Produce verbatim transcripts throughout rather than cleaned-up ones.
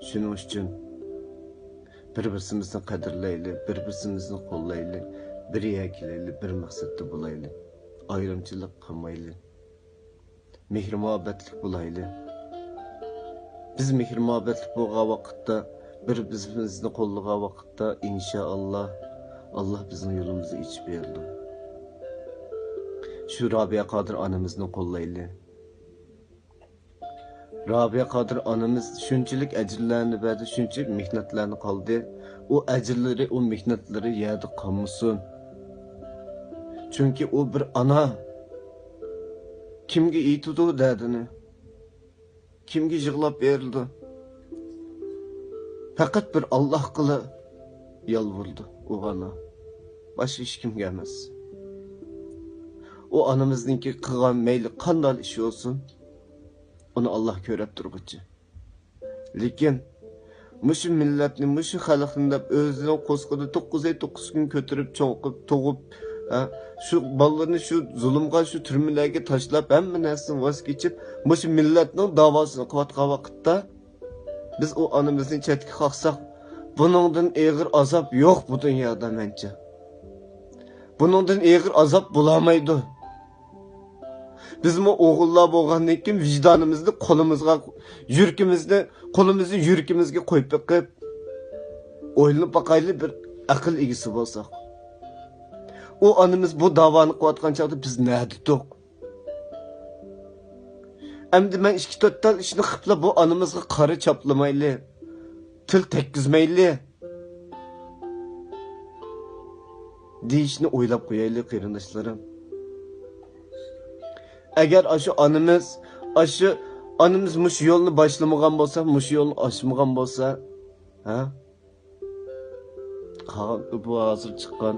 شۇنىڭ ئۈچۈن بىر-بىرسىمىزنى قەدىرلەيلى، بىر-بىرسىمىزنى قوللايلى، بىر يەرگە كېلەيلى، بىر مەقسەتتە بولايلى. ئايرىمچىلىق قىلمايلى. مېھىر-مۇھەببەتلىك بولايلى. بىز مېھىر-مۇھەببەتلىك بولغان ۋاقىتتا، بىر-بىرىمىزنى قوللىغان ۋاقىتتا، ئىنشائاللا، ئاللا بىزنىڭ يولىمىزنى ئېچىپ بېرىدۇ. شۇ رابىيە قادىر ئانىمىزنى قوللايلى. رابىيە قادىر ئانىمىز شۇنچىلىك ئەجىرلەرنى بەردى، شۇنچىلىك مېھنەتلەرنى قىلدى. ئۇ ئەجىرلىرى، ئۇ مېھنەتلىرى يەردە قالمىسۇن. چۈنكى ئۇ بىر ئانا. كىمگە ئېيتىدۇ دەردىنى؟ كىمگە يىغلاپ بېرىدۇ؟ پەقەت بىر ئاللاھقىلا يالۋۇرىدۇ ئۇ ئانا. باشقا ھېچكىمگە ئەمەس. ئۇ ئانىمىزنىڭكى قىلغان مەيلى قانداق ئىش بولسۇن، ئۇنى ئاللا كۆرۈپ تۇرغۇچى. لېكىن مۇشۇ مىللەتنى، مۇشۇ خەلقنى دەپ ئۆزىنىڭ قورسىقىدا توققۇز ئاي، توققۇز كۈن كۆتۈرۈپ، چوڭ قىلىپ، تۇغۇپ، ھە، شۇ بالىلىرىنى شۇ زۇلۇمغا، شۇ تۈرمىلەرگە تاشلاپ، ھەممە نەرسىدىن ۋاز كېچىپ، مۇشۇ مىللەتنىڭ داۋاسىنى قىلىۋاتقان ۋاقىتتا، بىز ئۇ ئانىمىزنى چەتكە قاقساق، بۇنىڭدىن ئېغىر ئازاب يوق بۇ دۇنيادا، مەنچە. بۇنىڭدىن ئېغىر ئازاب بولالمايدۇ. بىزمۇ ئوغۇللار بولغاندىن كېيىن ۋىجدانىمىزنى قولىمىزغا، يۈرىكىمىزنى، قولىمىزنى يۈرىكىمىزگە قويۇپ بېقىپ، ئويلىنىپ باقايلى، بىر ئەقىل ئىگىسى بولساق. ئۇ ئانىمىز بۇ داۋانى قىلىۋاتقان چاغدا بىز نەدە ئىدۇق؟ ئەمدى مەن ئىككى تۆت تال ئىشنى قىپلا بۇ ئانىمىزغا قارا چاپلىمايلى، تىل تەگكۈزمەيلى دېيىشنى ئويلاپ قويايلى، قېرىنداشلىرىم. ئەگەر ئاشۇ ئانىمىز، ئاشۇ ئانىمىز مۇشۇ يولنى باشلىمىغان بولسا، مۇشۇ يولنى ئاچمىغان بولسا، ھە؟ قا-، بۇ ھازىر چىققان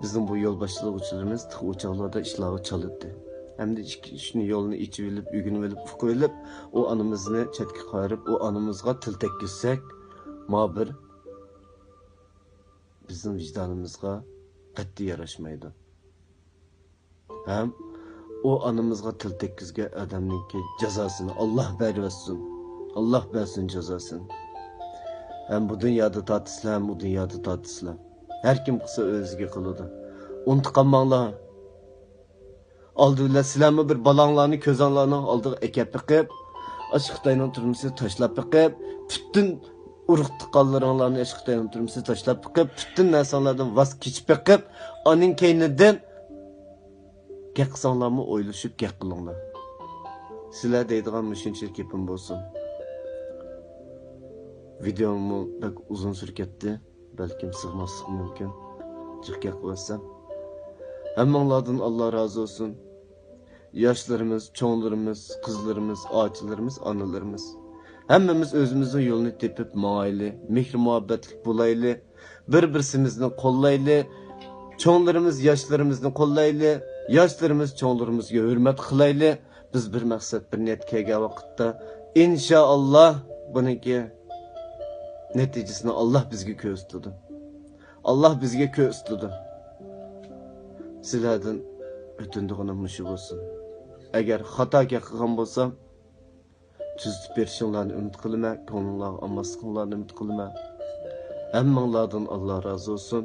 بىزنىڭ بۇ يول باشلىغۇچىلىرىمىز تېخى ئۇ چاغلاردا ئىشلارغا چالىدى. ئەمدى ئىككى، ئۈچنى يولنى ئېچىۋېلىپ، ئۆگىنىۋېلىپ، ئۇقۇۋېلىپ، ئۇ ئانىمىزنى چەتكە قايرىپ، ئۇ ئانىمىزغا تىل تەگكۈزسەك، ما بىر بىزنىڭ ۋىجدانىمىزغا قەتئىي ياراشمايدۇ. ھەم ئۇ ئانىمىزغا تىل تەگكۈزگەن ئادەمنىڭكى جازاسىنى ئاللا بېرىۋەتسۇن. ئاللا بەرسۇن جازاسىنى. ھەم بۇ دۇنيادا تارتىسىلەر، ھەم ئۇ دۇنيادا تارتىسىلەر. ھەر كىم قىلسا ئۆزىگە قىلىدۇ. ئۇنتۇپ قالماڭلار. ئالدى بىلەن سىلەرمۇ بىر بالاڭلارنى كۆزۈڭلارنىڭ ئالدىغا ئەكەپ بېقىپ، ئاشۇ خىتاينىڭ تۈرمىسىگە تاشلاپ بېقىپ، پۈتۈن ئۇرۇق تۇغقانلىرىڭلارنى ئاشۇ خىتاينىڭ تۈرمىسىگە تاشلاپ بېقىپ، پۈتۈن نەرسەڭلاردىن ۋاز كېچىپ بېقىپ، ئانىڭ كەينىدىن گەپ قىلساڭلارمۇ ئويلىشىپ گەپ قىلىڭلار. سىلەر دەيدىغان مۇشۇنچىلىك گېپىم بولسۇن. ۋىدېئوممۇ بەك ئۇزۇن سۈرۈپ كەتتى. بەلكىم سىغماسلىقى مۇمكىن. جىق گەپ قىلىۋەتسەم. ھەممىڭلاردىن ئاللا رازى بولسۇن. ياشلىرىمىز، چوڭلىرىمىز، قىزلىرىمىز، ئاچىلىرىمىز، ئانىلىرىمىز. ھەممىمىز ئۆزىمىزنىڭ يولىنى تېپىپ ماڭايلى. مېھىر-مۇھەببەتلىك بولايلى. بىر-بىرسىمىزنى قوللايلى. چوڭلىرىمىز ياشلىرىمىزنى قوللايلى. ياشلىرىمىز چوڭلىرىمىزغا ھۆرمەت قىلايلى. بىز بىر مەقسەت، بىر نىيەتكە كەلگەن ۋاقىتتا، ئىنشائاللا، بۇنىڭكى نەتىجىسىنى ئاللا بىزگە كۆرسىتىدۇ. ئاللا بىزگە كۆرسىتىدۇ. سىلەردىن ئۆتۈنىدىغىنىم مۇشۇ بولسۇن. ئەگەر خاتا گەپ قىلغان بولسام، تۈزىتىپ بېرىشىڭلارنى ئۈمىد قىلىمەن، كۆڭلۈڭلارغا ئالماسلىقىڭلارنى ئۈمىد قىلىمەن. ھەممىڭلاردىن ئاللا رازى بولسۇن.